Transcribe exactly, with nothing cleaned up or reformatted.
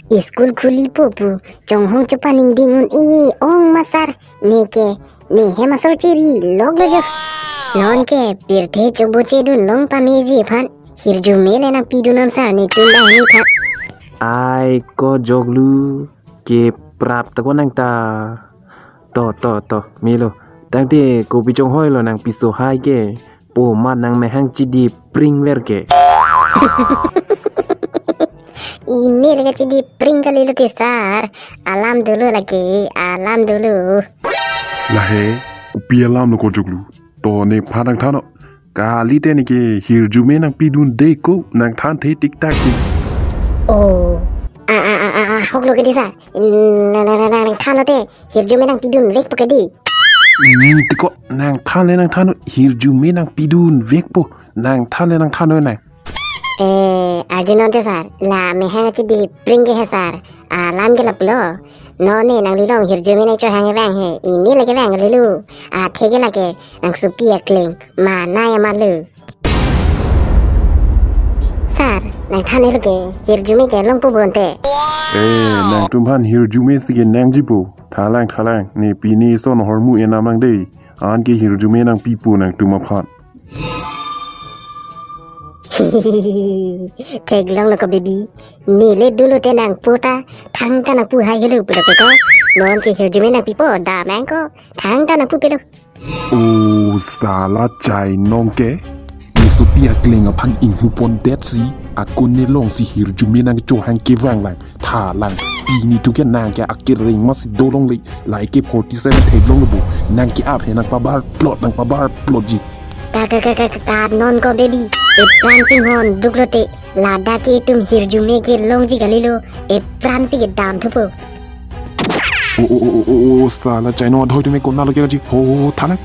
School khulipo pu chonghong chopaningding un-e, ong ma sir, ne ke ne hem asor chiri lok lo jo. Non ke pirthe chobo chedun long pameji aphan hirjume le nangpidun non sir, netum banghini aphan. Ai ko joklu, keprap ta ko nang ta. To, to, to, melo. Tangte kopi chonghoi lo nangpiso hai ke. Po mat nangmehang chidi pring ver ke. Ini le kachidi pring kali lo te sir. Alam dolo lake, alam dolo. Lahei, kopi alam lo ko joklu. To nephan nangthannon. Kalite ne ke hirjume nangpidunde ko, nangthanthe tik tak ke. Oh. A, a, a, a, a, hok lo ke di sir. Na, na, na, na, nangthannon te, hirjume nangpidunvekpo ke di. Hmm, te ko, nangthan le nangthannon, hirjume nangpidunvekpo, nangthan le nangthannon nang. Eh, arjunon te sir, la mehang chidi pring ke he sir, alam ke lapulo. Non ne nangli along hirjume nangchohang kevang he, ini le kevang kali lo. Athe ke lake, nangsopi akling, manai amat lo. Sir, nangthan lo ke, hirjume ke longpo bonte. Eh, nangtum aphan hirjume si ke nangjipo. Thalang, thalang, ne pini son hormu enam lang de. Anke hirjume nangpipo nangtum aphan. Theklong lo ko baby. Ne le dolo te nangpo ta, thangta nangpu hai helo pulo ke ko. Non ke hirjume nangpipo, damnang ko, thangta nangpu pelo. Oh, sala chainong ke. Nesopi akling aphan inghupon det si, akun ne long si hirjume nangchohang kevang lang. Thalang, pini tu ke nang ke akereng masi dolongle, lahei ke forty seven theklong lo bo. Nang ke ap he nangpabar plot, nangpabar plot ji. Ka, ka, ka, ka, ka, ka, non ko baby. Epran chinghon duk lo te. Ladak ke itum hirjume ke longji kali lo. Epran si ke damthupo. Oh, oh, oh, oh, oh, oh, sala chainong adhoi tu me kona lo ke ji. Ho, ho, ho, thalang.